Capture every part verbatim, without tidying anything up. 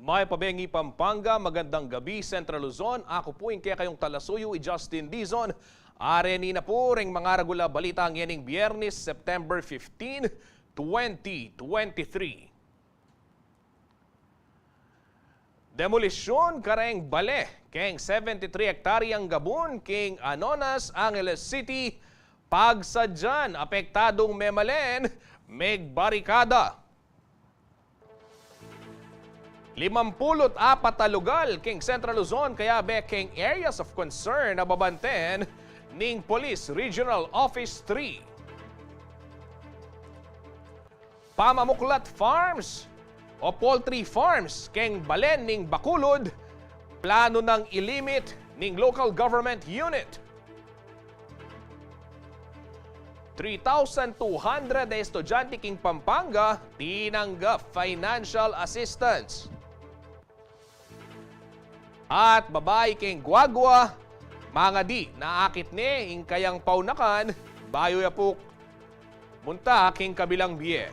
Mayap a bengi Pampanga, magandang gabi Central Luzon. Aku pu ing kekayung talasuyu, i Justin Dizon. Areni na pu reng mangaragul a balita ngening Biyernes, September fifteen, twenty twenty-three. Demolisyun kareng bale keng seventy-three hektaryang gabun king Anonas, Angeles City. Pagsadyan apektadung memalen, megbarikada. Limampulu't apat a lugal king Central Luzon kayabe keng areas of concern a babanten ning Police Regional Office three. Pamamuklat farms o poultry farms keng balen ning Bacolod, planu nang ilimit ning local government unit. Three thousand two hundred a estudyante king Pampanga tinanggap financial assistance. At babai keng Guagua, mangadi na akit ne ing kayang paunakan, bayu ya pu munta king kabilang bie.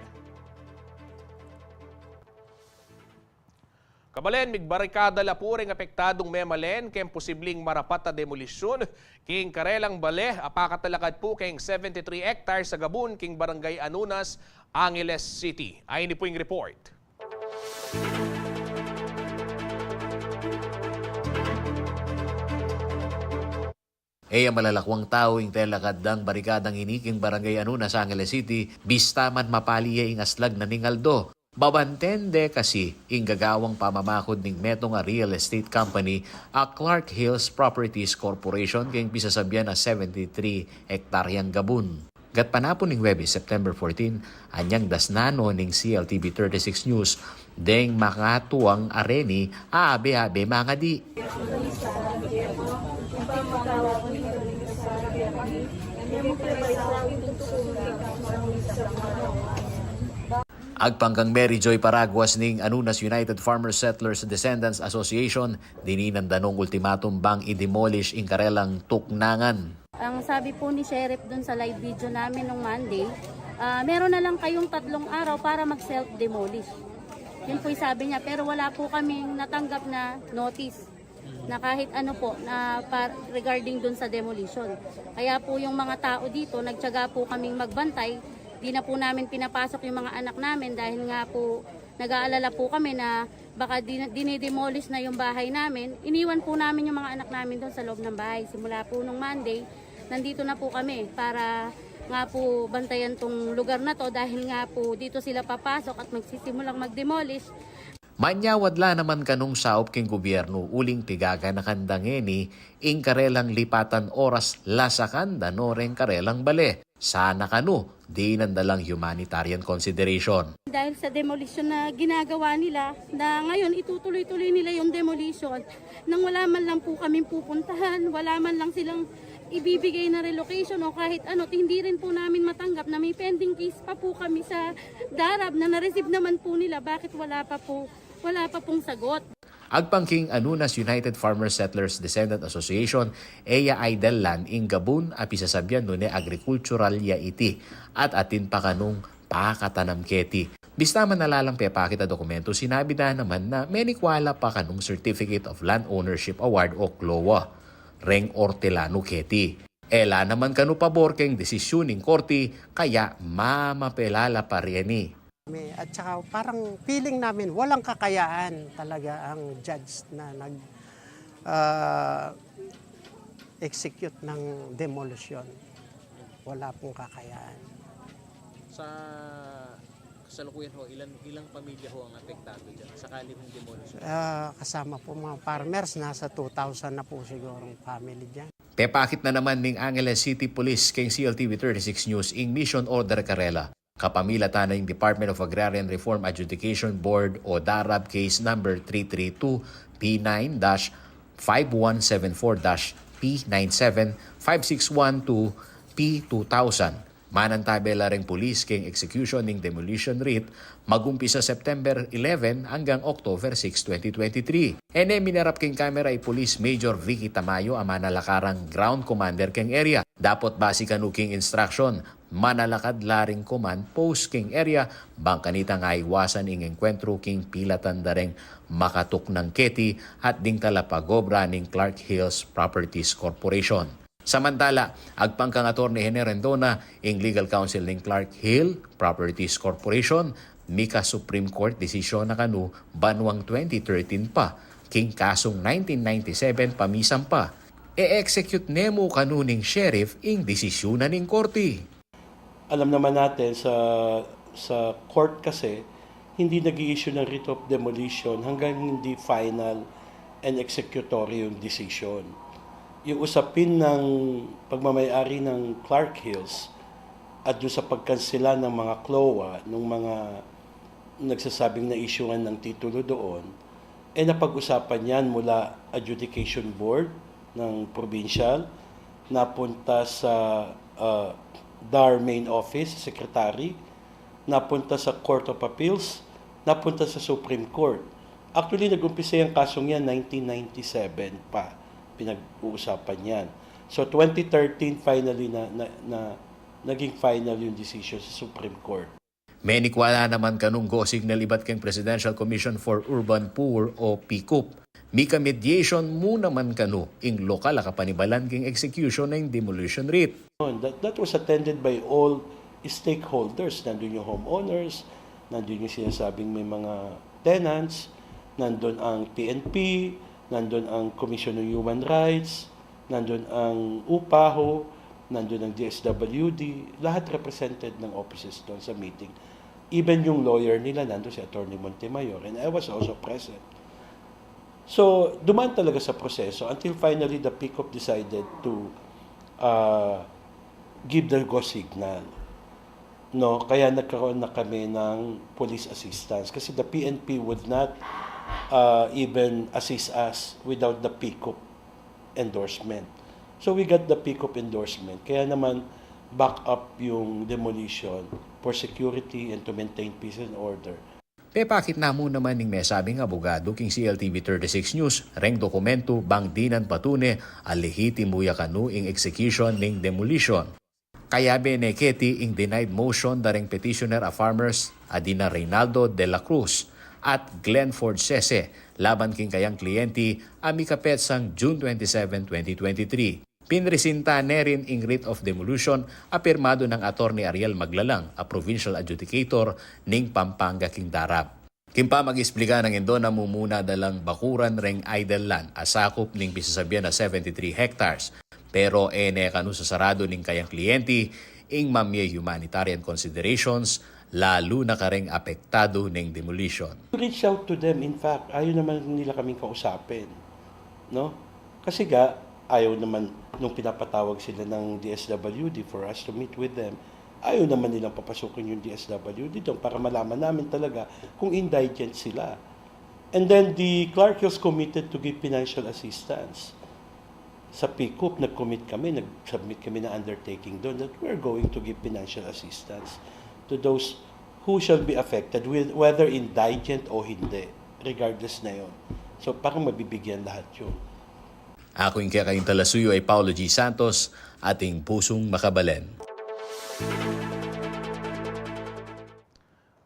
Kabalen, migbarikada la pu reng apektadung memalen keng posibling marapat a demolisyun king karelang bale a pakatalakad pu keng seventy-three hectares a gabun king Barangay Anunas, Angeles City. Ayni pu ing report. E ya malalakwang tau ing telakad dang barikadang ini king Barangay Anunas, Angeles City, bista man mapali ya ing aslag na ning aldo. Babanten de kasi ing gagawang pamamakud ning metung a real estate company a Clark Hills Properties Corporation keng pisasabian a seventy-three hektaryang gabun. Gatpanapun ning Huwebes, September fourteen, anyang dasnan no ning C L T V thirty-six News deng makatuang areni a abe-abe mangadi. Agpang kang Mary Joy Paraguas ning Anunas United Farmers Settlers Descendants Association, dininan da nung ultimatum bang i-demolish ing karelang tuknangan. Ang sabi po ni Sheriff dun sa live video namin nung Monday, ah, meron na lang kayong tatlong araw para mag-self-demolish. Yun po yung sabi niya, pero wala po kaming natanggap na notice na kahit ano po na par-, regarding dun sa demolition. Kaya po yung mga tao dito, nagtiyaga po kaming magbantay. Di na po namin pinapasok yung mga anak namin dahil nga po nag-aalala po kami na baka din-, dinidemolish na yung bahay namin. Iniwan po namin yung mga anak namin doon sa loob ng bahay. Simula po nung Monday, nandito na po kami para nga po bantayan tong lugar na 'to dahil nga po dito sila papasok at magsisimulang mag-demolish. Manyawad la naman kanung saup king gobyernu uling pigaganakan da ngeni ing karelang lipatan oras lasakan da no reng karelang bale. Sana kanu, dinan da lang humanitarian consideration. Dahil sa demolition na ginagawa nila, na ngayon itutuloy-tuloy nila yung demolition, nang wala man lang po kaming pupuntahan, wala man lang silang ibibigay na relocation o kahit ano, hindi rin po namin matanggap na may pending case pa po kami sa DARAB na na-receive naman po nila, bakit wala pa po, wala pa pong sagot. Agpang king Anunas United Farmers Settlers Descendant Association, e ya idle land ing gabun a pisasabian nune agrikultural ya iti at atin pa kanung pakatanam keti. Bista man ala lang pepakit a dokumentu, sinabi da naman na menikwala pa kanung Certificate of Land Ownership Award o CLOA reng ortelanu keti. E la naman kanu pabor keng desisyun ning korti, kaya mamapela la pa reni. At saka parang feeling namin walang kakayaan talaga ang judge na nag, ah, execute ng demolition. Wala pong kakayaan. Sa kasalukuyan ho, ilan, ilang pamilya ho ang apektado diyan? Sakali hong demolition? Ah, kasama po mga farmers, nasa two thousand na po sigurong family diyan. Pepakit na naman ning Angeles City Police keng C L T V thirty-six News ing mission order karela kapamilatan ning Department of Agrarian Reform Adjudication Board o DARAB case number three three two P nine dash five one seven four dash P nine seven five six one two P two thousand. Manantabe la reng pulis keng execution ning demolition writ, magumpisa September eleven anggang October six, twenty twenty-three. E ne minarap keng kamera i Police Major Vicky Tamayo a manalakar nang ground commander keng area. Dapot basi kanu king instruction, Manalakad la ring command post king area, bang kanitang aiwasan ing engkwentru king pilatan da reng makatuknang keti at ding talapagobra ning Clark Hills Properties Corporation. Samantala, agpang kang Attorney Hene Rendona, ing legal counsel ning Clark Hill Properties Corporation, mika Supreme Court desisyon na kanu banwang twenty thirteen pa, king kasung nineteen ninety-seven pa misampa. E-execute ne mu kanu ning sheriff ing desisyunan ning korte. Alam naman natin sa, sa court kasi, hindi nag-i-issue ng writ of demolition hanggang hindi final and executory yung decision. Yung usapin ng pagmamayari ng Clark Hills at doon sa pagkansela ng mga CLOA, ng mga nagsasabing na-issuehan ng titulo doon, eh, napag-usapan yan mula adjudication board ng provincial, napunta sa, ah, DAR main office, secretary, napunta sa Court of Appeals, napunta sa Supreme Court. Actually, nag-umpisa yung kasong yan, nineteen ninety-seven pa, pinag-uusapan yan. So, twenty thirteen, finally, na, na, na, naging final yung decision sa Supreme Court. Menikwa la naman kanung go signal ibat keng Presidential Commission for Urban Poor o PCUP. Mika-mediation mu naman kanu ing lokal a kapanibalan king execution ning demolition writ. That, that was attended by all stakeholders. Nandun yung homeowners, nandun yung sinasabing may mga tenants, nandun ang P N P, nandun ang Commission on Human Rights, nandun ang UPAHO, nandun ang D S W D, lahat represented ng offices doon sa meeting. Even yung lawyer nila, nandun si Attorney Montemayor, and I was also present. So, dumaan talaga sa proseso until finally the PCUP decided to, uh, give the go signal. No, kaya nagkaroon na kami ng police assistance kasi the P N P would not, uh, even assist us without the PCUP endorsement. So we got the PCUP endorsement. Kaya naman back up yung demolition for security and to maintain peace and order. Pepakit na mu naman ning mesabing abogado king C L T V thirty-six News reng dokumentu bang dinan patune a lehitimu ya kanu ing execution ning demolition. Kayabe ne keti ing denied motion da reng petitioner a farmers a dina Reynaldo de la Cruz at Glenford Sese laban king kayang kliyenti a mikapetsang June twenty-seven, twenty twenty-three. Pinresinta ne rin ing writ of demolition a pirmadu nang Attorney Ariel Maglalang a provincial adjudicator ning Pampanga king DARAP. King pamag-isplika nang Endona, mumuna da lang bakuran reng idle land a sakup ning pisasabian a seventy-three hectares. Pero e ne kanu sasaradu ning kayang kliyenti ing mamye humanitarian considerations, lalu na kareng apektadu ning demolition. We reach out to them. In fact, ayaw naman nila kaming kausapin, no? Kasi ga, ayaw naman nung pinapatawag sila ng D S W D for us to meet with them, ayaw naman nilang papasukin yung D S W D doon para malaman namin talaga kung indigent sila. And then the Clark Hills committed to give financial assistance. Sa PCUP, nag-commit kami, nag-submit kami ng undertaking doon that we're going to give financial assistance to those who shall be affected, with, whether indigent o hindi, regardless na yun. So, parang mabibigyan lahat yun. Aku ing kekayung talasuyu ay Paulo G Santos, ating pusung makabalen.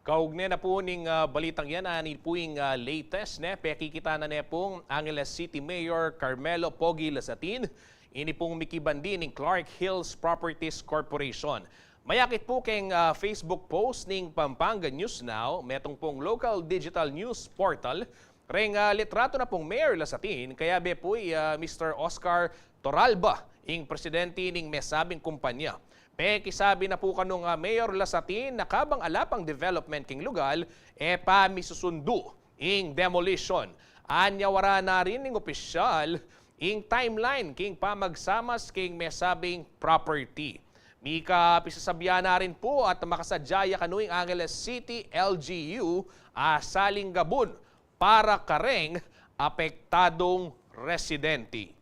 Kaugne na pu ning, ah, balitang yan, ani pu ing, ah, latest, ne? Pekikita na ne pung Angeles City Mayor Carmelo Pogi Lasatin, ini pung mikibandi ning Clark Hills Properties Corporation. Mayakit pu keng, ah, Facebook post ning Pampanga News Now, metung pung local digital news portal, reng, ah, litratu na pung Mayor Lasatin, kayabe pu i, ah, Mister Oscar Toralba, ing presidente ning mesabing kumpanya. Pekisabi na pu kanung, ah, Mayor Lasatin na kabang ala pang development king lugal, e pa misusundu ing demolition. Anyawara na rin ning opisyal ing timeline king pamagsamas king mesabing property. Mika pisasabyan na rin pu at makasadya ya kanu ing Angeles City L G U a saling gabun para kareng apektadung residente.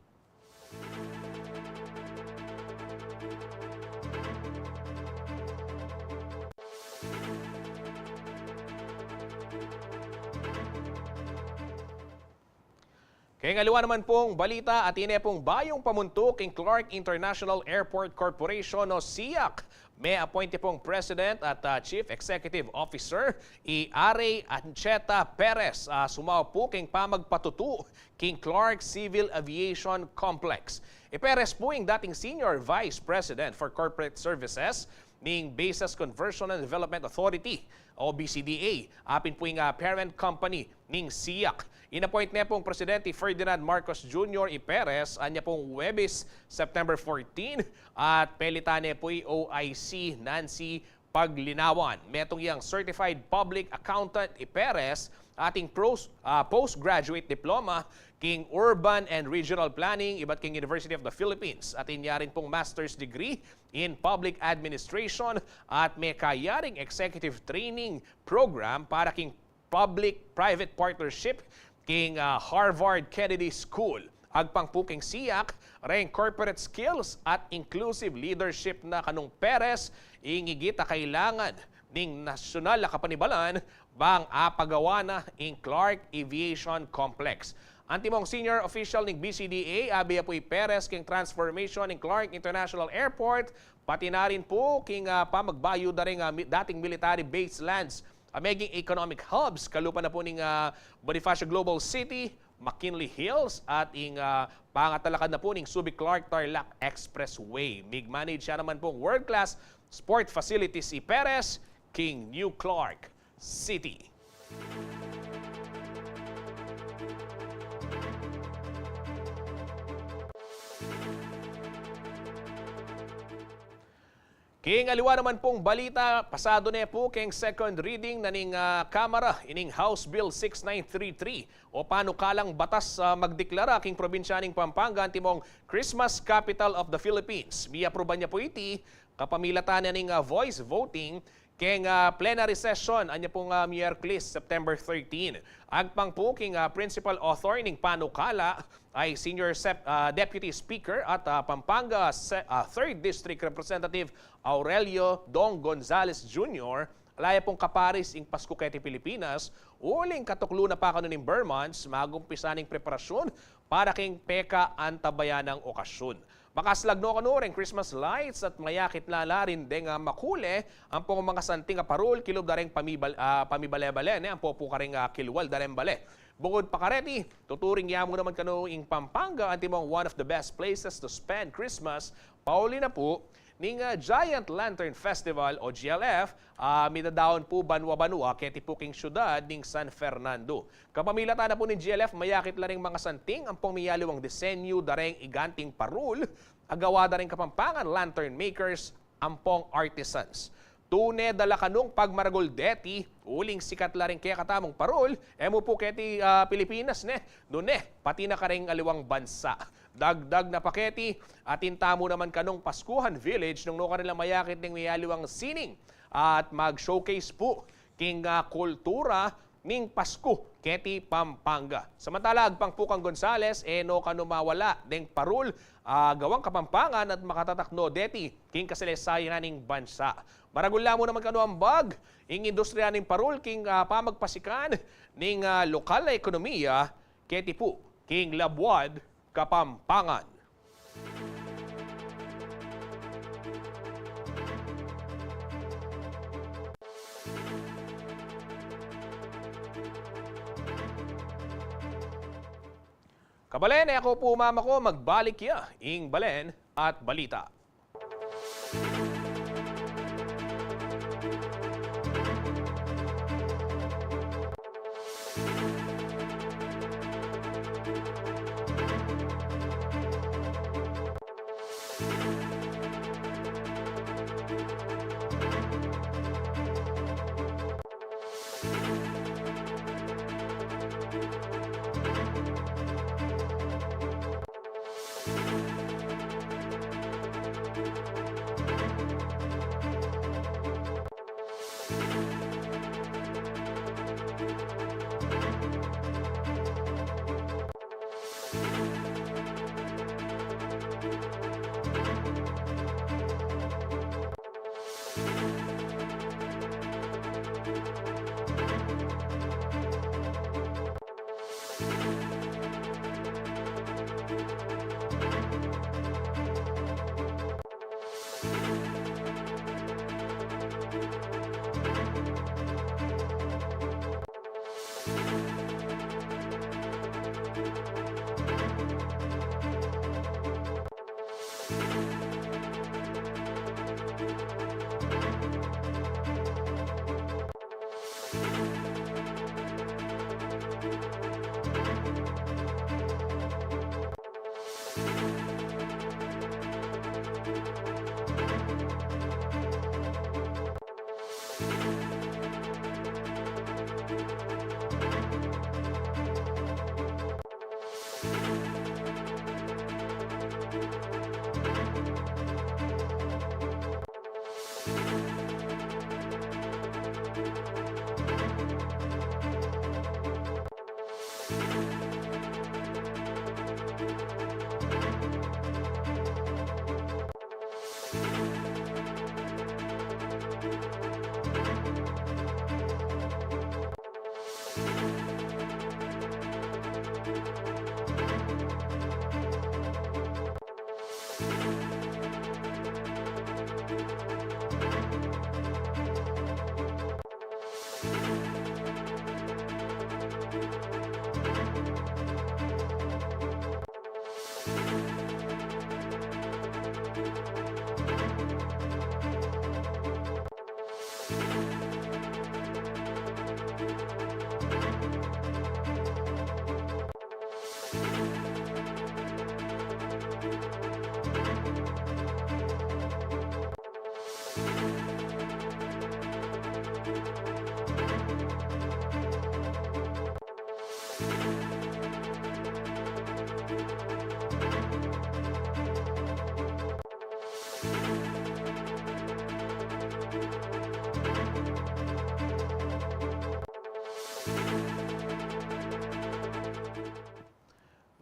King aliwa naman pung balita, atin ne pung bayung pamuntuk king Clark International Airport Corporation o SIAC. Me-appoint ne pung President at, ah, Chief Executive Officer, i Are Ancheta Perez, ah, sumaup pu king pamagpatutu king Clark Civil Aviation Complex. I Perez pu ing dating Senior Vice President for Corporate Services ning Bases Conversion and Development Authority o B C D A. Apin pu ing, ah, parent company ning SIAC. In-appoint ne pung Presidente Ferdinand Marcos Junior i Perez anya pung Huwebes, September fourteen, at pelitan ne pu i O I C Nancy Paglinawan. Metung yang Certified Public Accountant i Perez, atin pros-, ah, postgraduate diploma king Urban and Regional Planning ibat king University of the Philippines. Atin ya rin pung master's degree in Public Administration at mekayaring executive training program para king public-private partnership king, ah, Harvard Kennedy School. Agpang pu king SIAC, reng corporate skills at inclusive leadership na kanung Perez ing igit a kailangan ning nasyonal a kapanibalan bang apagawa na ing Clark Aviation Complex. Antimong senior official ning B C D A, abe ya pu i Perez king transformation ning Clark International Airport, pati na rin pu king, ah, pamagbayu da ring, ah, mi-, dating military base lands a meging economic hubs, kalupa na pu ning, ah, Bonifacio Global City, McKinley Hills, at ing, ah, pangatalakad na pu ning Subic Clark Tarlac Expressway. Mig-manage ya naman pung world-class sport facilities i Perez king New Clark City. King aliwa naman pung balita, pasadu ne pu king second reading na ning, ah, Kamara ining House Bill six nine three three o panukalang batas, ah, magdeklara king probinsya ning Pampanga antimong Christmas Capital of the Philippines. Miapruban ya pu iti kapamilatan na ning, ah, voice voting king, ah, plenary session anya pung, ah, Miyerkules, September thirteen. Agpang pu king, ah, principal author ning panukala, i Senior Sep-, ah, Deputy Speaker at, ah, Pampanga Se-, ah, Third District Representative Aurelio Dong Gonzales Junior, ala ya pung kaparis ing Pasku keti Pilipinas, uling katuklu na pa kanu ning ber months, magumpisa ne ing preparasyun para king pekaantabayanang okasyun. Makaslag no kanu reng Christmas lights at mayakit la la rin deng, ah, makule ampong mangasanting a parul kilub da reng pamibal-, ah, pamibale-bale, ne, ampo pu kareng, ah, kilwal da reng bale. Bukut pa kareti, tuturing ya mu naman kanu ing Pampanga antimong one of the best places to spend Christmas, pauli na pu ning, ah, Giant Lantern Festival o G L F, ah, midadaun pu banua-banua keti pu king syudad ning San Fernando. Kapamilatan na pu ning G L F, mayakit la ring mangasanting ampong miyaliwang disenyu da reng iganting parul a gawa da reng Kapampangan lantern makers ampong artisans. Tune da la kanung pagmaragul deti, uling sikat la ring kekatamung parul, e mu pu keti, ah, Pilipinas, ne, nune pati na kareng aliwang bansa. Dagdag na pa keti, atin tamu naman kanung Paskuhan Village nung nukarin la mayakit deng miyaliwang sining at mag-showcase pu king, ah, kultura ning Pasku keti Pampanga. Samantala, agpang pu kang Gonzales, e no kanu mawala deng parul, ah, gawang Kapampangan at makatatak no deti king kasaleysayan ning bansa. Maragul la mu naman kanu ambag ing industriya ning parul king, ah, pamagpasikan ning, ah, lokal a ekonomiya keti pu king labuad Kapampangan. Kabalen, e ku pu mamako magbalik ya ing balen at balita.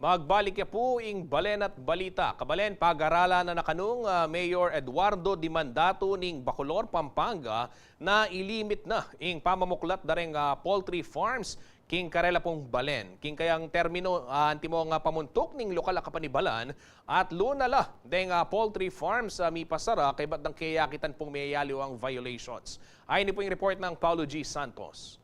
Magbalik ya pu ing Balen at Balita. Kabalen, pag-aralan na na kanu ning, ah, Mayor Eduardo Dimandatu ning Bacolor, Pampanga, na ilimit na ing pamamuklat da reng, ah, poultry farms king karela pung balen. King kayang terminu, ah, antimo nga pamuntuk ning lokal a kapanibalan, atlu na la deng, ah, poultry farms a mipasara kaybat dang keyakitan pung meyaliwang violations. Ayni pu ing report nang Paulo G Santos.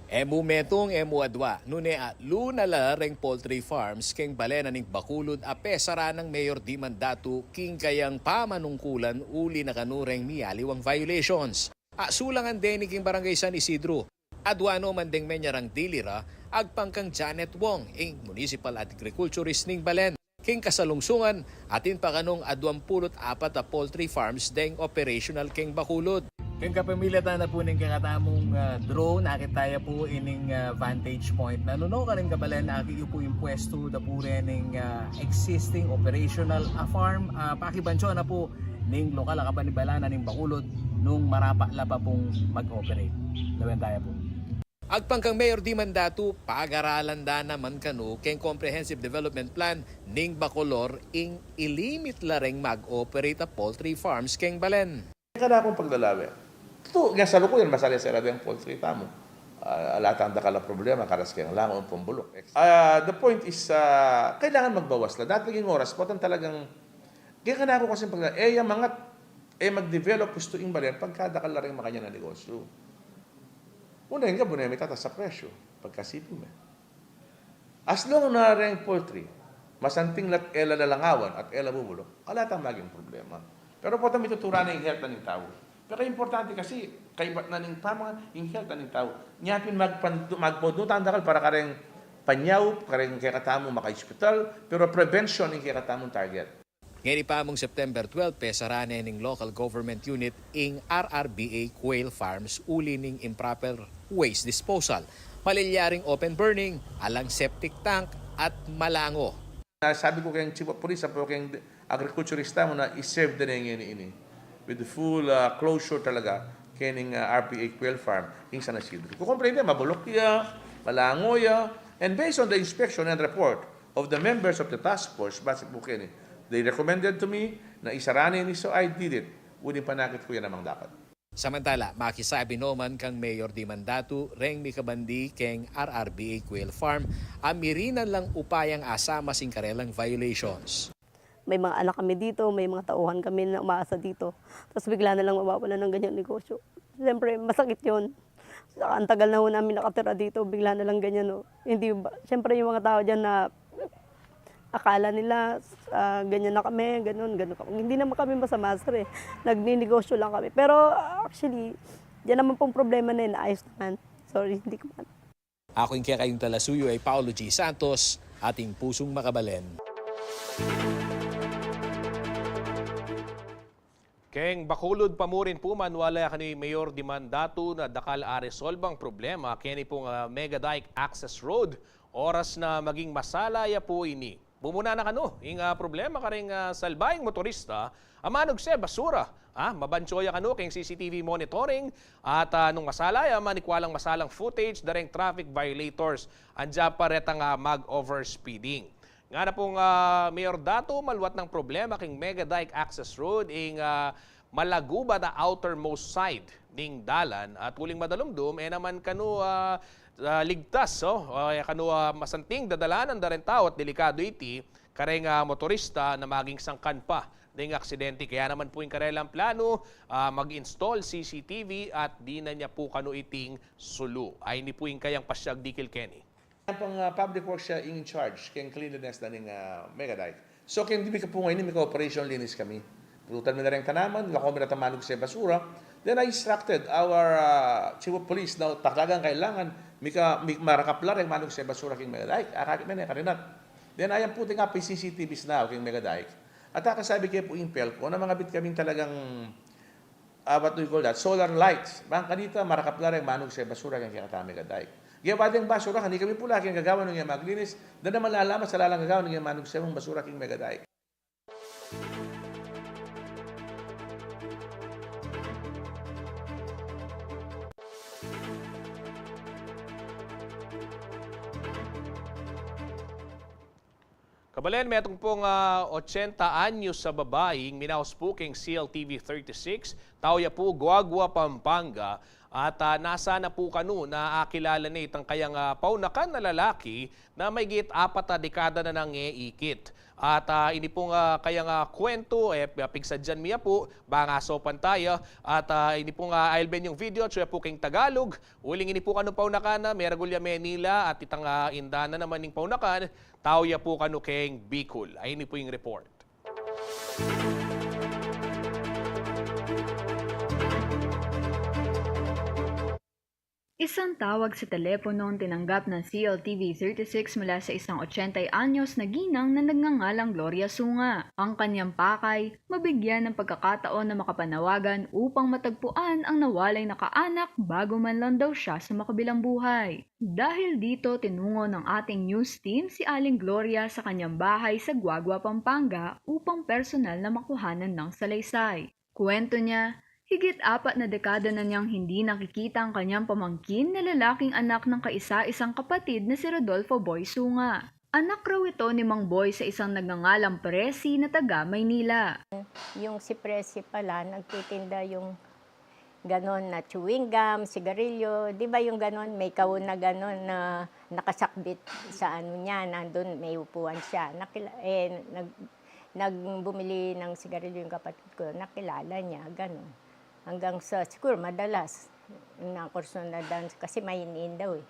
E mu metung, e mu adwa, nune atlu na la reng poultry farms keng balen na ning Bacolod a pesara nang Mayor Dimandatu king kayang pamanungkulan uli na kanu reng miyaliwang violations. Asulangan deni king Barangay San Isidro. Adwa no man deng menyarang dili ra, agpang kang Janet Wong, ing municipal agriculturist ning balen. King kasalungsungan, atin pa kanung aduang pulu't apat a poultry farms deng operational keng Bacolod. King kapamilatan na pu ning kekatamung, ah, drone, akit taya pu ining, ah, vantage point. Nanu no karing kabalen, akit yu pu ing pwestu da pu rening, ah, existing operational a farm, ah, pakibansuan na pu ning lokal a kapanibalan na ning Bacolod nung marapa la pa pung mag-operate. Lawen taya pu. Agpang kang Mayor Dimandatu, pag-aralan da naman kanu keng Comprehensive Development Plan ning Bacolor ing ilimit la reng mag-operate a poultry farms keng balen. Kekana kung paglalawe. Tu, nya salukuyan, masala-sala deng poultry tamu. Ah, ala tang dakal a problema, karas keng langu, pambulok. Ah, the point is, ah, kailangan magbawas la. Dati king oras, potang talagang, kekana ku kasing pagla-, e ya mangat, e mag-develop hustu ing balen, pagka dakal la reng makanyan a negosyu. Una, ing gabun e mitatas a presyu, pagkasibi me. As long na reng poultry, masanting la't e la lalangawan at e la bubulok, ala tang maging problema. Pero potang mitutu ra na ing health na ning tau. Pero importante kasi, kaybat na ning pamang, ing health na ning tau. Nya pin magpan-, magpaudu tang dakal para kareng panyaup, kareng kekatamung maka-hospital, pero prevention ing kekatamung target. Ngeni pa mung September twelve, pesara ne ning local government unit ing R R B A quail farms uli ning improper waste disposal. Malilyaring open burning, alang septic tank, at malango. Ah, sabi ku keng chief of police, apo keng agriculturista mu na i-serve da ne ngeni ini. With the full, ah, closure talaga, kening, ah, R B A quail farm, ing San Isidro. Kukomplain de, mabulok ya, malango ya, and based on the inspection and report, of the members of the task force, base pu keni. They recommended to me na isara ne ini, so I did it. Uling panakit ku ya namang dapat. Samantala, makisabi no man kang Mayor Dimandatu reng mikabandi keng R R B A quail farm a mirinan lang upayang asamas ing karelang violations. May mga anak kami dito, may mga tauhan kami na umaasa dito. Tapos bigla na lang mawawalan ng ganyang negosyo. Siyempre, masakit yun. Saka ang tagal na ho namin nakatira dito, bigla na lang ganyan, no. Hindi ba, siyempre yung mga tao dyan na akala nila, ah, ganyan na kami, ganun, ganun kami. Hindi naman kami masama, sir, eh. Nagninegosyo lang kami. Pero, ah, actually, yan naman pong problema na yun, ayos naman. Sorry, hindi ko man. Aku ing kekayung talasuyu ay Paulo G Santos, ating pusung makabalen. Keng Bacolod pa murin pu, manwala ya kanu i Mayor Dimandatu na dakal a resolbang problema keni pung, ah, Mega Dike Access Road. Oras na maging masala ya pu ini. Mumuna na kanu ing, ah, problema kareng, ah, salbahing motorista a manugse basura. Ah, mabansu ya kanu keng C C T V monitoring at, ah, nung masala ya, manikwalang masalang footage da reng traffic violators. Andyan pa retang, ah, mag-overspeeding. Ngana pung, ah, Mayor Datu, maluat nang problema keng Mega Dike Access Road ing, ah, malagubat a outermost side ning dalan at uling madalumdum, e naman kanu, ah, ah, ligtas, o, o, e kanu, ah, masanting dadalanan da reng tau at delikadu iti kareng, ah, motorista na maging sangkan pa deng aksidente. Kaya naman pu ing karelang planu, ah, mag-install C C T V at dinan ya pu kanu iting sulu. Ayni pu ing kayang pasyag, Dikil Kenny. Pang, ah, public works ya in charge keng cleanliness na ning, ah, Mega Dike. So, keng di mi kapunga ini, mika-operation linis kami. Pulutan mi na reng tanaman, lakuan mi reng manugse basura. Then I instructed our, ah, chief of police na talagang kailangan mika, mi-, marakap la reng manugse basura keng Mega Dike. Akakit mi ne, karinat. Then ayan pu, tinga pa C C T Vs na keng Mega Dike. At akasabi ke pu ing PELCO na mangabit kaming talagang ah, what do you call that? Solar lights. Bang kanita, marakap la reng manugse basura keng kekatamung Mega Dike. Gewa deng basura, keni kami pu la king gagawan nung e maglinis, dana malalaman sa lalang gagawan nung e manugse mung basura keng Mega Dike. Kabalen, metung pung, ah, ochenta anyos a babaing minaus pu keng C L T V thirty-six, tau ya pu Guagua, Pampanga, at, ah, nasa na pu kanu na akilala ne itang kayang, ah, paunakan a lalaki na maygit apat a dekada na nang e ikit. At, ah, ini pung, ah, kayang, ah, kwentu, e, pigsadyan mi ya pu, bang asopan taya, at, ah, ini pung, ah, ailben yung video, atsu ya pu keng Tagalog, uling ini pu kanu paunakan na meragul ya Manila, at itang, ah, indanan naman ning paunakan, tau ya pu kanu keng Bicol. Ay, ini pu yung report. Isang tawag sa telepono ang tinanggap ng C L T V thirty-six mula sa isang ochenta anyos na ginang na nagngangalang Gloria Sunga. Ang kanyang pakay, mabigyan ng pagkakataon na makapanawagan upang matagpuan ang nawalay na kaanak bago man lang daw siya sa makabilang buhay. Dahil dito, tinungo ng ating news team si Aling Gloria sa kanyang bahay sa Guagua, Pampanga upang personal na makuhanan ng salaysay. Kuwento niya, higit apat na dekada na niyang hindi nakikita ang kanyang pamangkin na lalaking anak ng kaisa-isang kapatid na si Rodolfo Boy Sunga. Anak raw ito ni Mang Boy sa isang nagngangalang Presi na taga Maynila. Yung si Presi pala, nagtitinda yung ganon na chewing gum, sigarilyo. Di ba yung ganon, may kahon na ganon na nakasakbit sa ano niya, nandun may upuan siya. Nakila-, eh, nag-, nag-, bumili ng sigarilyo yung kapatid ko, nakilala niya, ganon. Hanggang sa, siguro madalas, nakursunadan, kasi mainiin daw eh,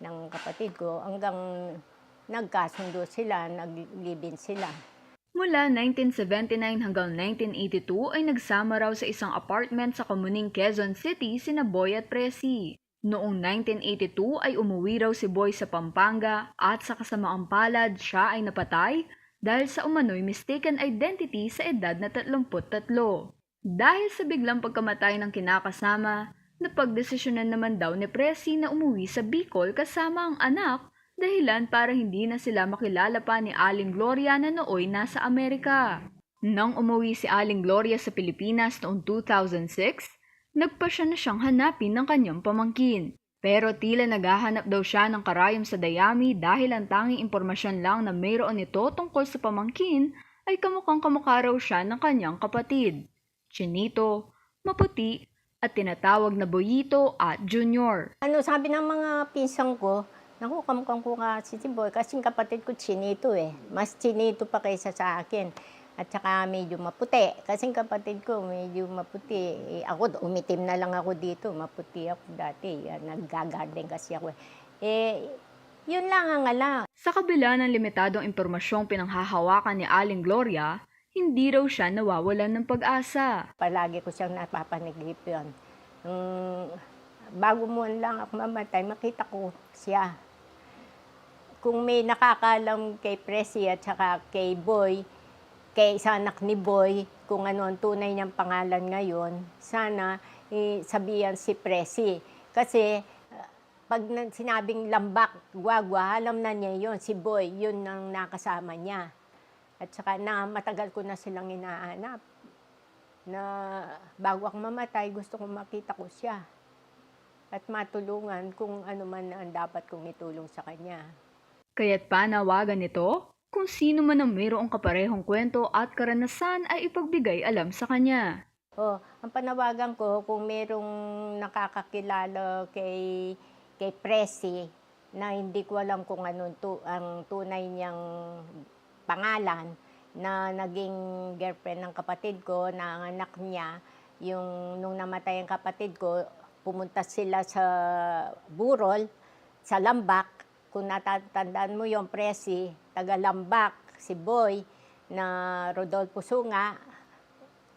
ng kapatid ko, hanggang nagkasundo sila, nag-live-in sila. Mula nineteen seventy-nine hanggang nineteen eighty-two ay nagsama raw sa isang apartment sa Kamuning, Quezon City sina Boy at Presi. Noong nineteen eighty-two ay umuwi raw si Boy sa Pampanga at sa kasamaang palad siya ay napatay dahil sa umano'y mistaken identity sa edad na tatlumpu't tatlo. Dahil sa biglang pagkamatay ng kinakasama, napagdesisyonan naman daw ni Presi na umuwi sa Bicol kasama ang anak, dahilan para hindi na sila makilala pa ni Aling Gloria na nooy nasa Amerika. Nang umuwi si Aling Gloria sa Pilipinas noong two thousand six, nagpasya na siyang hanapin ng kanyang pamangkin. Pero tila naghahanap daw siya ng karayom sa dayami dahil ang tanging impormasyon lang na mayroon ito tungkol sa pamangkin ay kamukhang-kamukha raw siya ng kanyang kapatid. Chinito, maputi, at tinatawag na Boyito at Junior. Ano sabi ng mga pinsan ko, "Naku, kamukha-kamukha si, si Boy, kasi yung kapatid ko chinito eh. Mas chinito pa kaysa sa akin. At saka medyo maputi, kasi yung kapatid ko medyo maputi. Eh, ako, umitim na lang ako dito, maputi ako dati. Yan, nagga-garden kasi ako eh." Eh, yun lang ang ala. Sa kabila ng limitadong impormasyong pinanghahawakan ni Aling Gloria, hindi raw siya nawawalan ng pag-asa. Palagi ko siyang napapanagip yun. Mm, bago man lang ako mamatay, makita ko siya. Kung may nakakaalam kay Presi at saka kay Boy, kay sa anak ni Boy, kung ano ang tunay niyang pangalan ngayon, sana, eh, sabihan si Presi. Kasi, ah, pag na-, sinabing Lambak, Guagua, alam na niya yun, si Boy, yun ang nakasama niya. At saka na matagal ko na silang inaanap. Na bago ako mamatay, gusto kong makita ko siya. At matulungan kung ano man ang dapat kong itulong sa kanya. Kaya't panawagan nito, kung sino man ang mayroong kaparehong kwento at karanasan ay ipagbigay alam sa kanya. Oh, ang panawagan ko, kung merong nakakakilala kay, kay Presi, na hindi ko alam kung anong tu-, ang tunay niyang pangalan, na naging girlfriend ng kapatid ko, na ang anak niya, yung nung namatay ang kapatid ko, pumunta sila sa Burol, sa Lambak. Kung natatandaan mo yung Presi, taga Lambak, si Boy, na Rodolfo Sunga,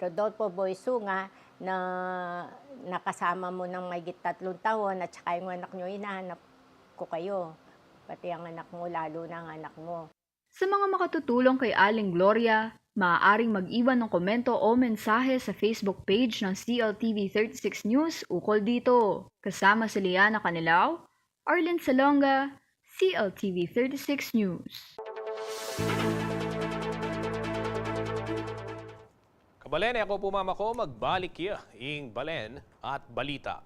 Rodolfo Boy Sunga, na nakasama mo ng mahigit tatlong taon at saka yung anak nyo, hinahanap ko kayo. Pati ang anak mo, lalo na ang anak mo. Sa mga makatutulong kay Aling Gloria, maaaring mag-iwan ng komento o mensahe sa Facebook page ng C L T V thirty-six News ukol dito. Kasama si Liana Canilao, Arlene Salonga, C L T V thirty-six News. Kabalen, e ku pu mamako, magbalik ya ing balen at balita.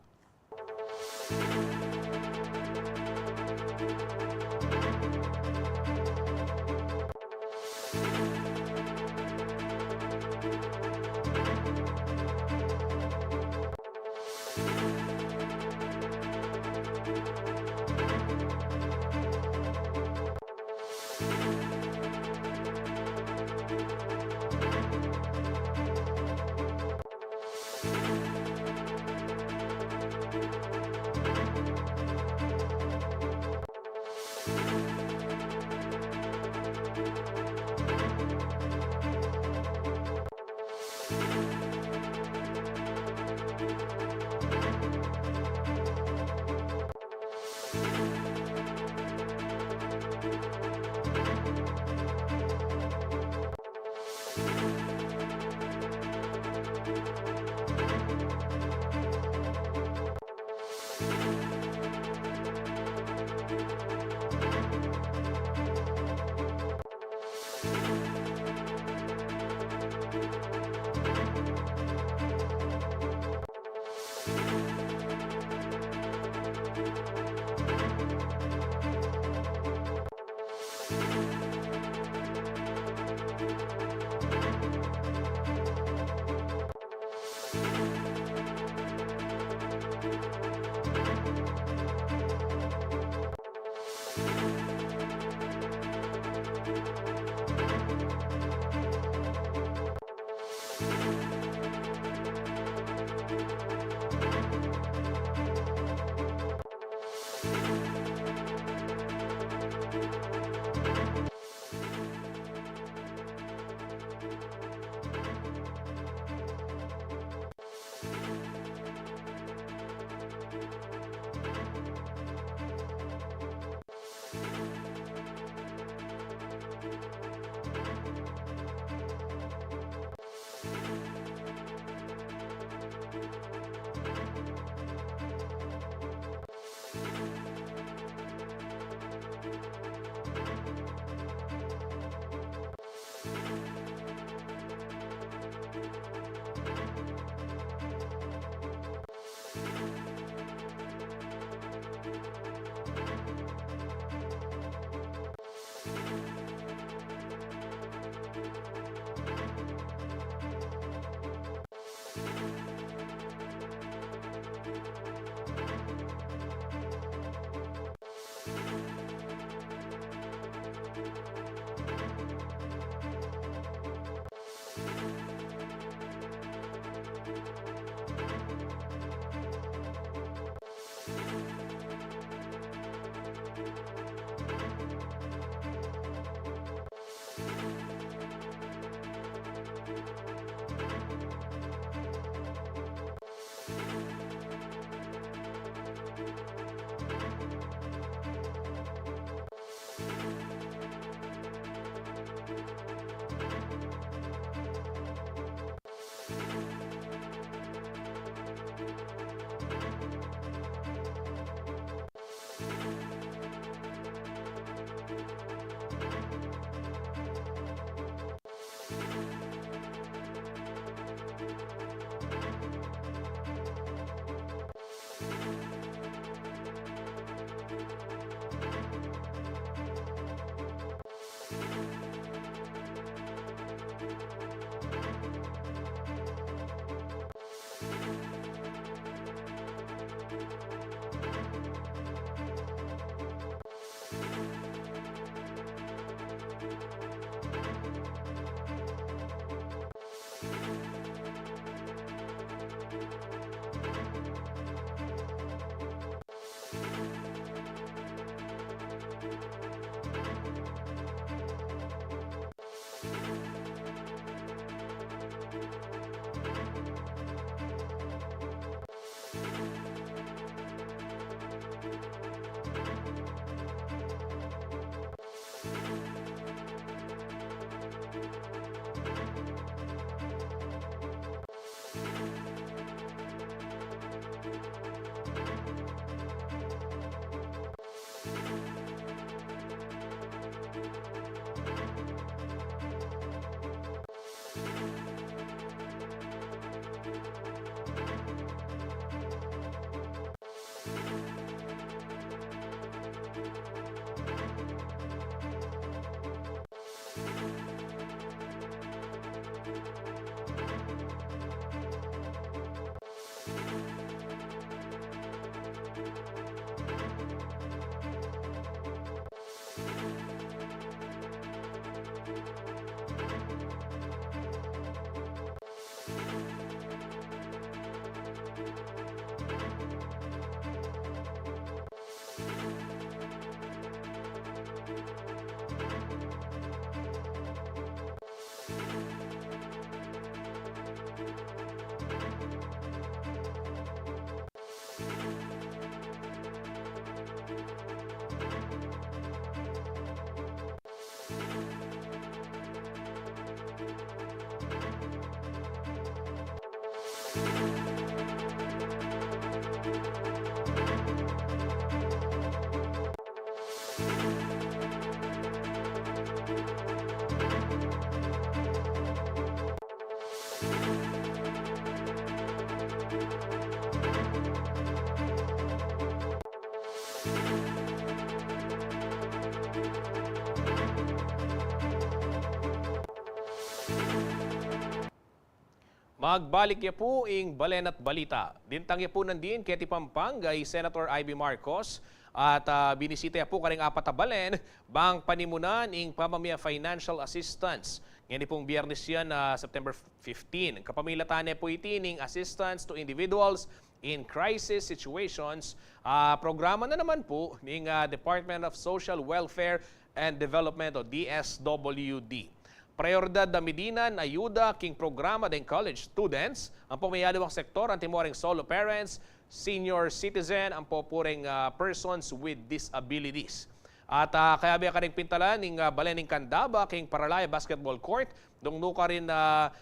Pagbalik ya pu ing Balen at Balita. Dintang ya pu nandin keti Pampanga i Senator Ivy Marcos at, ah, binisita ya pu karing apat a balen bang panimunan ing pamamie financial assistance. Ngeni pung Biyernes yan, ah, September fifteen. Kapamilatan ne pu iti ning assistance to individuals in crisis situations, ah, programa na naman pu ning, ah, Department of Social Welfare and Development o D S W D. Prioridad a mie dinan ayuda king programa deng college students, ampo mayaliwang sektor, antimo reng solo parents, senior citizen, ampo pu reng, ah, persons with disabilities. At, ah, kayabe karing pintalan ning, ah, balen ning Candaba king Paralaya Basketball Court, dong nukarin, ah,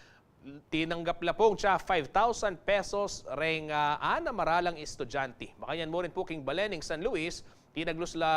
tinanggap la pung tsa five thousand pesos reng, ah, anam a ralang estudyante. Makanyan mu rin pu king balen ning San Luis, tinaglus la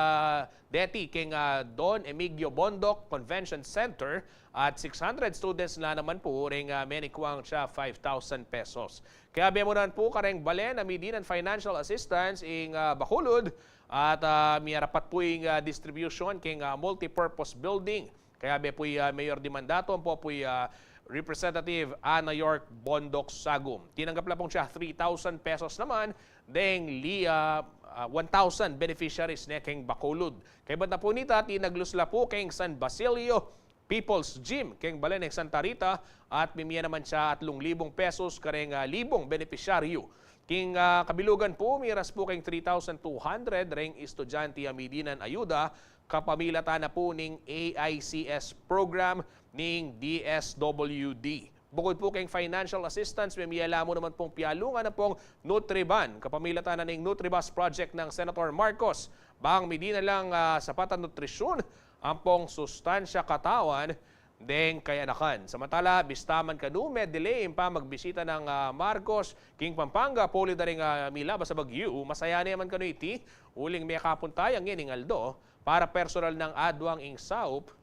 deti king, ah, Don Emigdio Bondoc Convention Center at six hundred students la naman pu reng, ah, menikuang tsa five thousand pesos. Kayabe mu naman pu kareng balen a mie dinan financial assistance ing, ah, Bacolod at, ah, miyarapat pu ing, ah, distribution king, ah, multipurpose building. Kayabe pu i, ah, Mayor Dimandato, ampo pu i, ah, Representative Ana York Bondoc Sagum. Tinanggap la pung tsa three thousand pesos naman deng li-, ah, ah, one thousand beneficiaries ne king Bacolod. Kaybat na pu nita, tinaglus la pu king San Basilio People's Gym king balen ning Santa Rita at mimie naman tsa atlung libung pesos kareng, ah, libung benepisyaryu. King, ah, kabilugan pu, miras pu king three thousand two hundred reng estudyante a mie dinan ayuda kapamilatan na pu ning A I C S program ning D S W D. Bukod pu king financial assistance, mimie la mu naman pung pialungan ampong Nutriban kapamilatan na ning Nutribus project nang Senator Marcos bang mie dinan lang, ah, sapat a nutrisyun ampong sustansya katawan deng kayanakan. Samantala, bista man kanu me-delay ing pamagbisita nang, ah, Marcos king Pampanga, puli da ring, ah, milabas a bagyu, masaya ne man kanu iti uling mekapun taya ngening aldo para personal nang aduang ing saup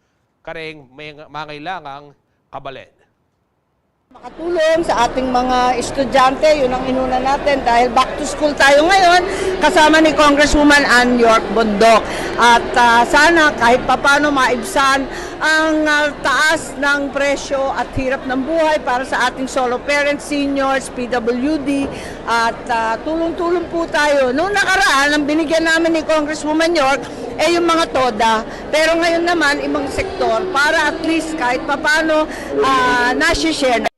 kareng mangailangang kabalen. Makatulong sa ating mga estudyante, yun ang inuna natin dahil back to school tayo ngayon kasama ni Congresswoman Ann York Bondoc. At, ah, sana kahit papano maibsan ang, ah, taas ng presyo at hirap ng buhay para sa ating solo parents, seniors, P W D, at, ah, tulong-tulong po tayo. Noong nakaraan, ang binigyan namin ni Congresswoman York, eh, yung mga toda. Pero ngayon naman, ibang sektor, para at least kahit papano, ah, nasi-share na.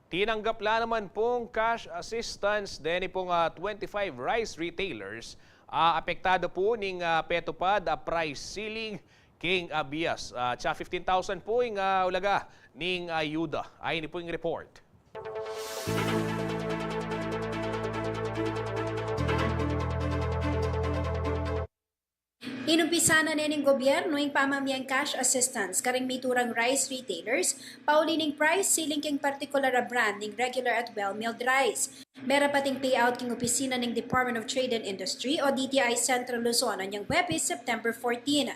Tinanggap la naman pung cash assistance deni pung, ah, twenty-five rice retailers, ah, apektado pu ning, ah, petupad a price ceiling king abias. Ah, tsa fifteen thousand pu ing, ah, ulaga ning ayuda. Ayni pu ing report. Inumpisan na ne ning gobyernu ing pamamie ning cash assistance kareng miturang rice retailers, pauli ning price ceiling king partikular a brand ning regular at well-milled rice. Merapat ing payout king opisina ning Department of Trade and Industry o D T I Central Luzon anyang Huwebes, September fourteen.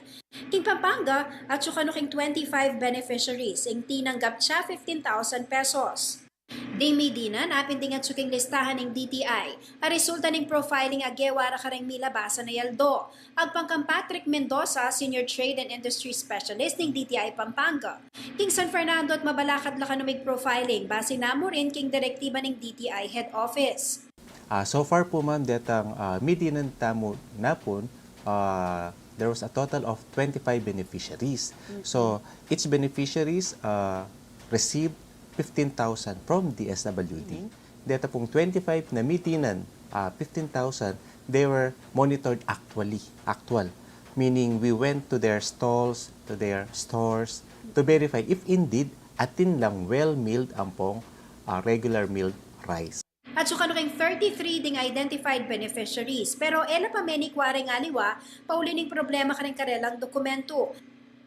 King Pampanga, atsu kanu king twenty-five beneficiaries ing tinanggap tsa fifteen thousand pesos. Ding mie dinan, apin ding atsu king listahan ning D T I a resulta ning profiling a gewa ra kareng milabasan a aldo. Agpang kang Patrick Mendoza, Senior Trade and Industry Specialist ning D T I Pampanga. King San Fernando at Mabalakad la kanu mig-profiling, base na mu rin king direktiba ning D T I Head Office. Ah, so far pu, ma'am, detang, ah, mie dinan tamu napun, ah, there was a total of twenty-five beneficiaries. So, each beneficiaries, ah, received fifteen thousand from D S W D. Deta pung twenty-five na mie dinan, ah, fifteen thousand, they were monitored actually, actual. Meaning, we went to their stalls, to their stores, to verify if indeed atin lang well-milled ampong, ah, regular milled rice. Atsu kanu king thirty-three ding identified beneficiaries, pero e la pa menikua reng aliwa, pauli ning problema kareng karelang dokumentu.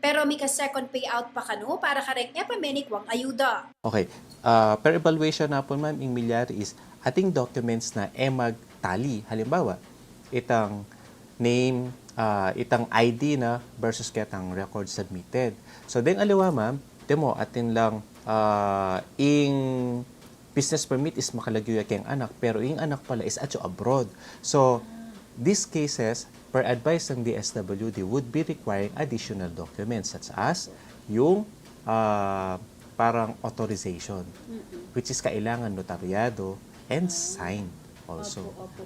Pero mika-second payout pa kanu para kareng e pa menikuang ayuda. Okay. Ah, per evaluation napun, ma'am, ing milyari is ating documents na e magtali. Halimbawa, itang name, ah, itang I D na versus ketang record submitted. So, deng aliwa, ma'am, demo atin lang, ah, ing Business permit is makalagyu ya keng anak, pero ing anak pala is atsu abroad. So, these cases, per advice ng D S W D, would be requiring additional documents such as yung, ah, parang authorization, which is kailangan notaryado and signed also. Opo, opo.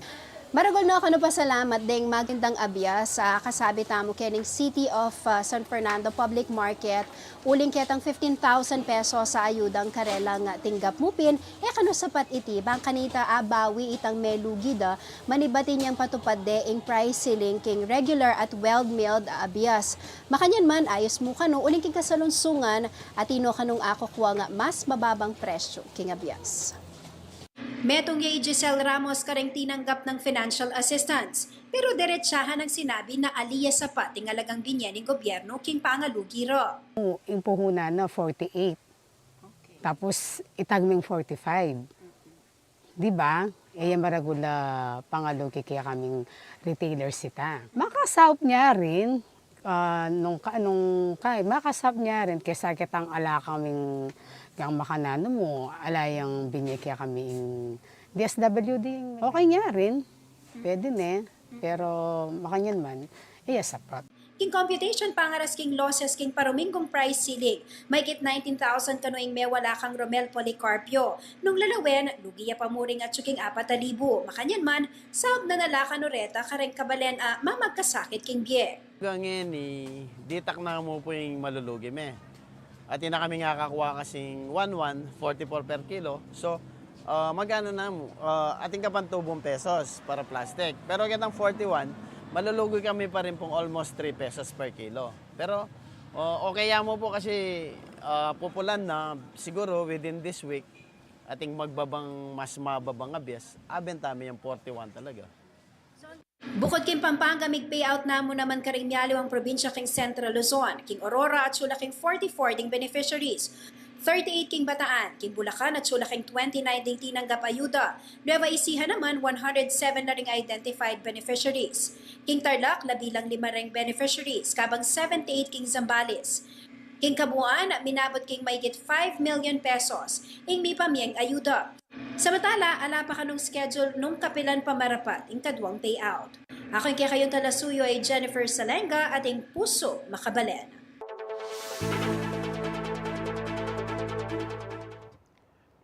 Maragul no, kanu pasalamat deng magandang abias a kasabi tamu kening City of, ah, San Fernando Public Market, uling ketang fifteen thousand pesos a ayudang karelang tinggap mu pin, e kanu sapat iti, bang kanita abawi itang melugi da, manibat inyang patupad de ing price ceiling king regular at well-milled a abias. Makanyan man, ayus mu kanu uling king kasalungsungan, atin no kanung akukuang mas mababang presyu king abias. Metung ya i Giselle Ramos kareng tinanggap nang financial assistance, pero deretsahan nang sinabi na ali ya sapat ing alagang binye ning gobyerno king pangalugi ra. Ing puhunan na forty-eight. Okay. Tapos itagming forty-five. Di ba? E ya maragul a pangalugi kekaming retailers ita. Makasaup nyarin, ah, nung ka, nung ka, makasaup nyarin, kesa ketang ala kaming yang makananu mu, ala yang binye kekami ing D S W D. Okay nyarin, pwede ne, pero makanyan man, e ya sapat. King computation pangaras king losses king paruminggung price ceiling, mahigit nineteen thousand kanu ing mewala kang Romel Policarpio. Nung lalawen, lugi ya pa mu ring atsu king apat a libu. Makanyan man, saup na na la kanu reta kareng kabalen a mamagkasakit king bie. Hanggang ngeni, ditak na mu pu ing malulugi me. Atin na kaming akakua kasing one one, forty-four per kilo. So, ah, mag-ano na mu, ah, atin ka pang tubung pesos para plastic. Pero ketang forty-one, malulugi kami pa rin pung almost three pesos per kilo. Pero, ah, okay ya mu pu kasi, ah, pupulan na, siguro within this week, atin magbabang, mas mababang abias, abenta mi yang forty-one talaga. Bukud king Pampanga, mig-payout na mu naman karing mialiwang probinsya king Central Luzon. King Aurora, atsu la king forty-four ding beneficiaries. Thirty-eight king Bataan, king Bulacan, atsu la king twenty-nine ding tinanggap ayuda. Nueva Ecija naman, one hundred seven na ring identified beneficiaries. King Tarlac, labi lang lima ring beneficiaries, kabang seventy-eight king Zambales. King kabuuan, minabut king mahigit five million pesos ing mipamieng ayuda. Samantala, ala pa kanung schedule nung kapilan pa marapat ing kaduang payout. Aku ing kekayung talasuyu a i Jennifer Salenga, ating pusu makabalen.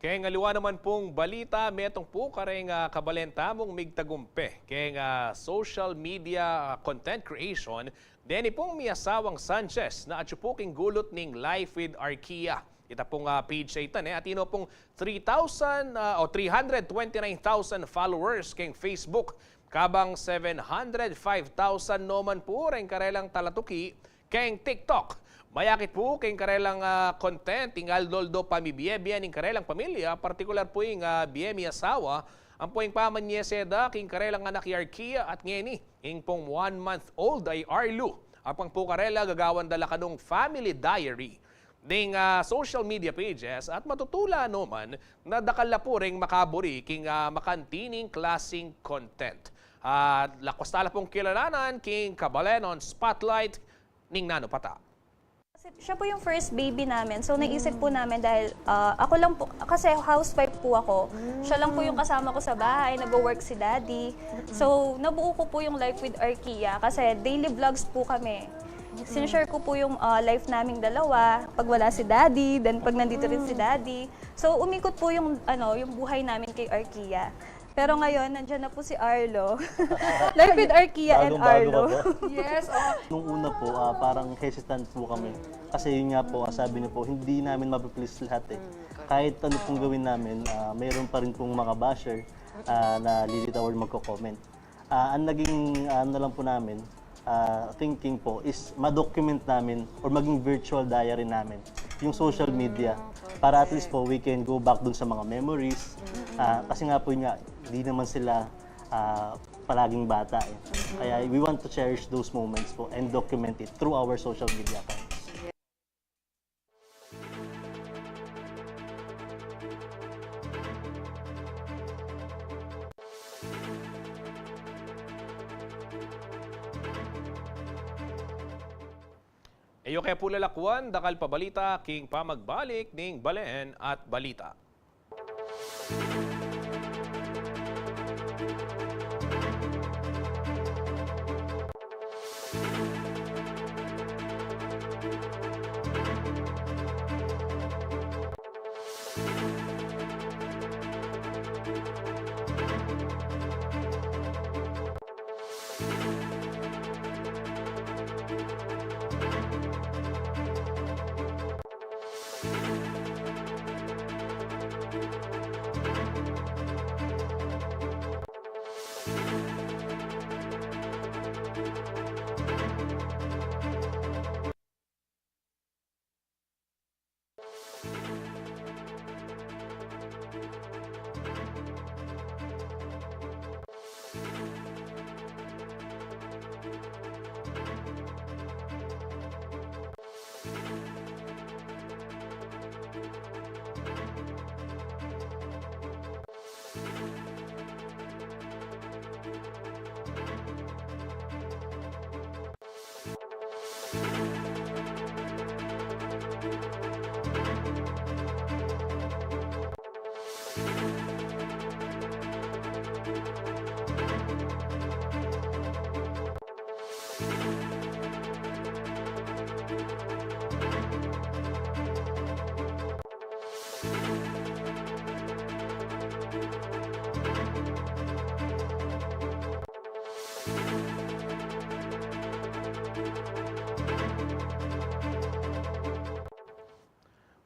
Keng aliwa naman pung balita, metung pu kareng, ah, kabalen tamung migtagumpe keng, ah, social media, ah, content creation, deni pung miasawang Sanchez na atsu pu king gulut ning Life with Arkia. Ita pung, ah, page a ita, ne, atin no pung three thousand, ah, o three hundred twenty-nine thousand followers keng Facebook, kabang seven hundred five thousand no man pu reng karelang talatuki keng TikTok. Mayakit pu keng karelang, ah, content ing aldo-aldo pamibie-bie ning karelang pamilya, partikular pu ing, ah, bie miasawa, ampo ing pamanyese da king karelang anak i Arkia at ngeni ing pung one month old a i Arlo. Apang pu karela gagawan da la kanung family diary ding, ah, social media pages at matutula no man na dakal la pu ring makaburi king, ah, makantining klasing content. At lakwas tala pung kilalanan king kabalenan spotlight ning nanu pata. Kasi siya po yung first baby namin. So, naisip po namin dahil, ah, ako lang po, kasi housewife po ako. Siya lang po yung kasama ko sa bahay, nagwo-work si daddy. So, nabuo ko po yung Life with Arkia kasi daily vlogs po kami. Sinishare ko po yung, ah, life naming dalawa. Pag wala si daddy, then pag nandito rin si daddy. So, umikot po yung, ano, yung buhay namin kay Arkia. Pero ngayon, nandiyan na po si Arlo. Life with Arkia and Arlo. Bagong-bago pa po. Yes, oh. Nung una po, ah, parang hesitant po kami. Kasi yun nga po, ah, sabi niyo po, hindi namin mapi-please lahat eh. Kahit ano pong gawin namin, ah, mayroon pa rin pong mga basher, ah, na lilitaw or magko-comment. Ah, ang naging, ah, ano lang po namin, ah, thinking po is ma-document namin or maging virtual diary namin yung social media para at least po we can go back dun sa mga memories. Ah, kasi nga po yun nga, di naman sila, ah, palaging bata eh. Kaya we want to cherish those moments po and document it through our social media accounts. E yu ke pu lalakwan, dakal pa balita king pamagbalik ning Balen at Balita.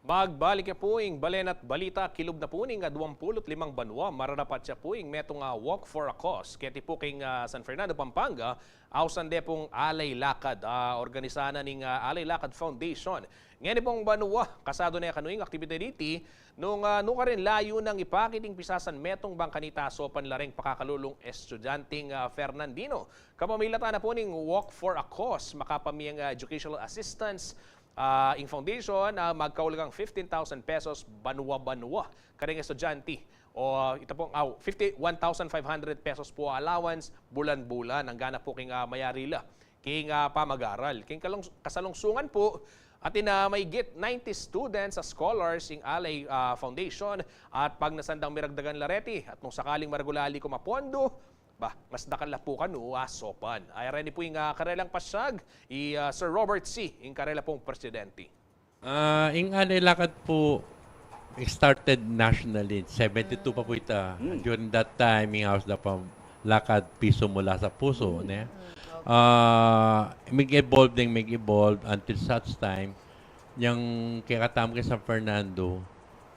Magbalik ya pu ing balen at balita. Kilub na pu ning aduang pulu't limang banua mararapat ya pu ing metung a Walk for a Cause keti pu king, ah, San Fernando, Pampanga. Ausan de pung Alay Lakad, ah, organisa na ning, ah, Alay Lakad Foundation. Ngeni pung banua, kasado na kanu ing aktibidad iti, nung, ah, nukarin layu nang ipakit ing pisasan metung bang kanita asopan la reng pakakalulung estudyanteng, ah, Fernandino. Kapamilatan na pu ning Walk for a Cause, makapamie, ah, educational assistance, ah, ing foundation, ah, magkaulagang fifteen thousand pesos banua-banua kareng estudyante. O, ah, ita pung, ah, fifty, one thousand five hundred pesos pu allowance bulan-bulan. Anggana pu king, ah, mayari la king, ah, pamag-aral. King kalung-, kasalungsungan pu, atin na maigit ninety students a scholars ing Alay, ah, Foundation, at pagnasan dang miragdagan la reti, at nung sakaling maragul a ali kung mapondo, ba, mas dakal la pu kanu asopan. Ay, reni pu ing, ah, karelang pasyag, i, ah, Sir Robert C, ing karela pung presidente. Ah, ing Alay Lakad pu, it started nationally. Seventy-two pa pu ita. Mm. During that time, ing House da pa Lakad Piso Mula sa Puso, ne? Mm, okay. Ah, mig-evolve ding mig-evolve until such time, yang kekatamu king San Fernando,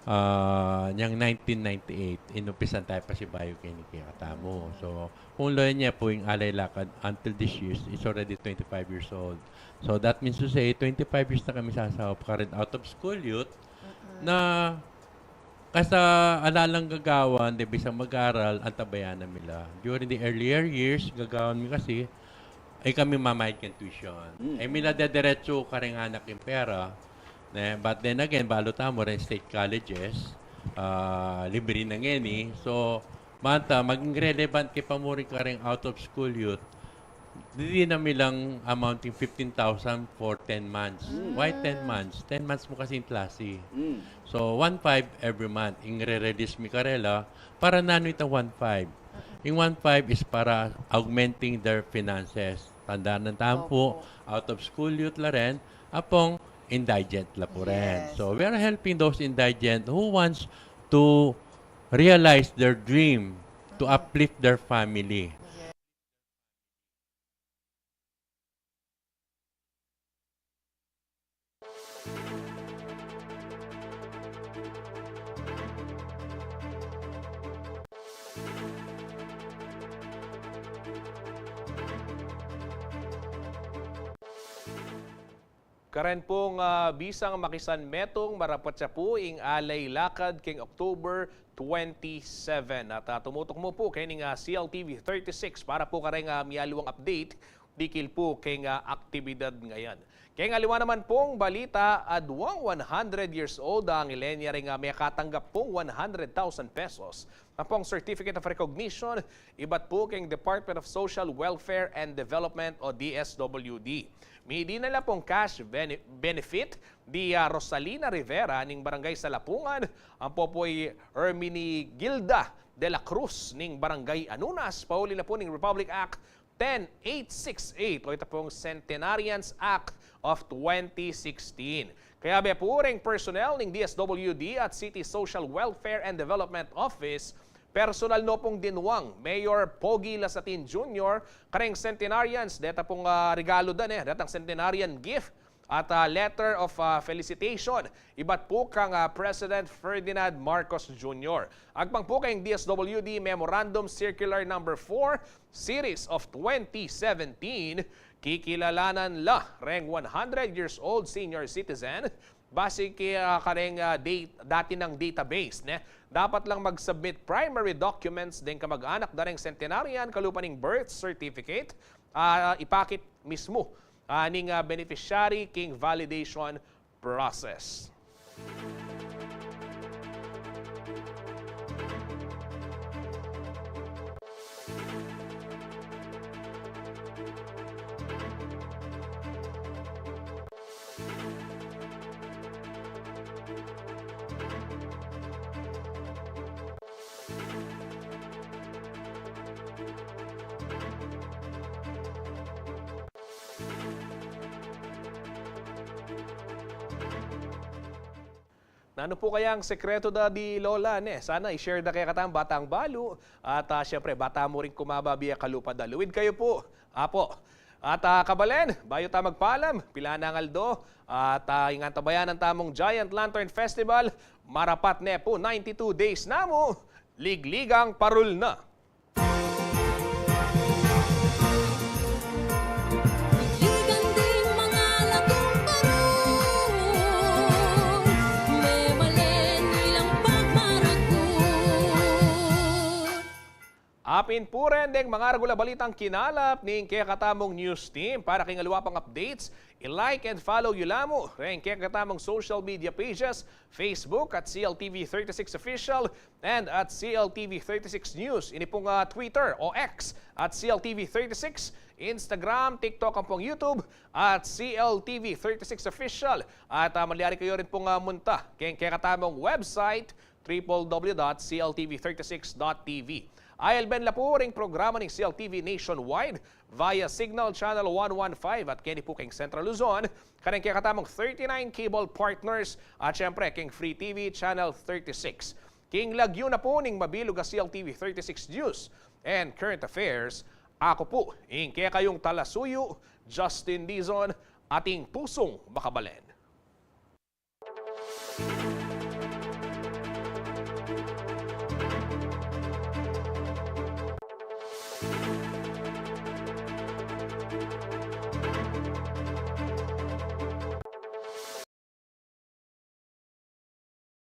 ah, yang nineteen ninety-eight, inumpisan taya pasibayu keni kekatamu. So, kung loyan ne pu ing Alay Lakad until this year, it's already twenty-five years old. So, that means to say, twenty-five years na kami sasaup karin out of school youth, mm-mm, na kasa ala lang gagawan, de bisang mag-aral, antabayanan mi la. During the earlier years, gagawan mi kasi, e kami mamayad king tuition. Mm. E mi la dederetsu kareng anak ing pera, ne? But then again, balu tamu reng state colleges, ah, libre na ngeni. So, banta, maging relevant ke pa mu rin kareng out of school youth, dininan mi lang amounting fifteen thousand for ten months. Mm. Why ten months? Ten months mu kasi ing klase. Mm. So, one five every month. Ing re-release mi karela, para nanu ita one five? Ing one five is para augmenting their finances. Tandaan na tamu pu, opo, out of school youth la rin, apong indigent la pu rin. Yes. So, we are helping those indigent who wants to realize their dream to, mm-mm, uplift their family. Yes. Karen pung, ah, bisang makisan metung, marapat ya pu ing Alay Lakad king October twenty-seven. At, ah, tumutuk mu pu kening, ah, C L T V thirty-six para pu kareng, ah, mialiwang update dikil pu keng, ah, aktibidad ngeni. Keng aliwa naman pung balita, aduang one hundred years old a ngilenya reng, ah, mekatanggap pung one hundred thousand pesos ampong Certificate of Recognition, ibat pu keng Department of Social Welfare and Development o D S W D. Midi na la pung cash bene-, benefit di, ah, Rosalina Rivera ning Barangay Salapungan, ampo pu i Herminigilda de la Cruz ning Barangay Anunas, pauli na pu ning Republic Act ten eight six eight, o ita pung Centenarians Act of twenty sixteen. Kayabe pu reng personnel ning D S W D at City Social Welfare and Development Office, personal no pung dinwang Mayor Pogi Lasatin Junior kareng centenarians, deta pung, ah, regalo da ne, detang centenarian gift at, ah, letter of, ah, felicitation ibat pu kang, ah, President Ferdinand Marcos Junior. Agpang pu keng D S W D Memorandum Circular Number four, Series of twenty seventeen, kikilalanan la reng one hundred years old senior citizen base ke, ah, kareng, ah, date, dati nang database, ne? Dapat lang mag-submit primary documents deng kamag-anak da reng centenarian, kalupa ning birth certificate, ah, ipakit mismu, ah, ning, ah, beneficiary king validation process. Nanu pu kayang sekretu da di Lola, ne? Sana i-share da kekatang batang balu at, ah, siyempre, bata mu ring kumaba bie kalupa da. Luid kayu pu. Apo. At, ah, kabalen, bayu ta magpalam, pilan nang aldo, at, ah, ing antabayanan tamung Giant Lantern Festival, marapat ne pu, ninety-two days na mu, liglig ang parul na. Ligan ding mga latung parul, memalen ilang pagmaragul. Apin pu ren deng mangaragul a balitang kinalap ning kekatamung news team. Para king aliwa pang updates, i-like and follow yu la mu reng kekatamung social media pages, Facebook at C L T V thirty-six Official and at C L T V thirty-six News. Ini pung, ah, Twitter o X at C L T V thirty-six, Instagram, TikTok, ampong YouTube at C L T V thirty-six Official. At, ah, malyari kayu rin pung, ah, munta keng kekatamung website, triple W dot C L T V thirty-six dot T V. Ailben la pu ring programa ning C L T V nationwide via Cignal Channel one one five at keni pu keng Central Luzon, kareng kekatamung thirty-nine cable partners at syempre keng Free T V Channel thirty-six. King lagyu na pu ning mabilug a C L T V thirty-six News and Current Affairs, aku pu ing kekayung talasuyu, Justin Dizon, ating pusung makabalen.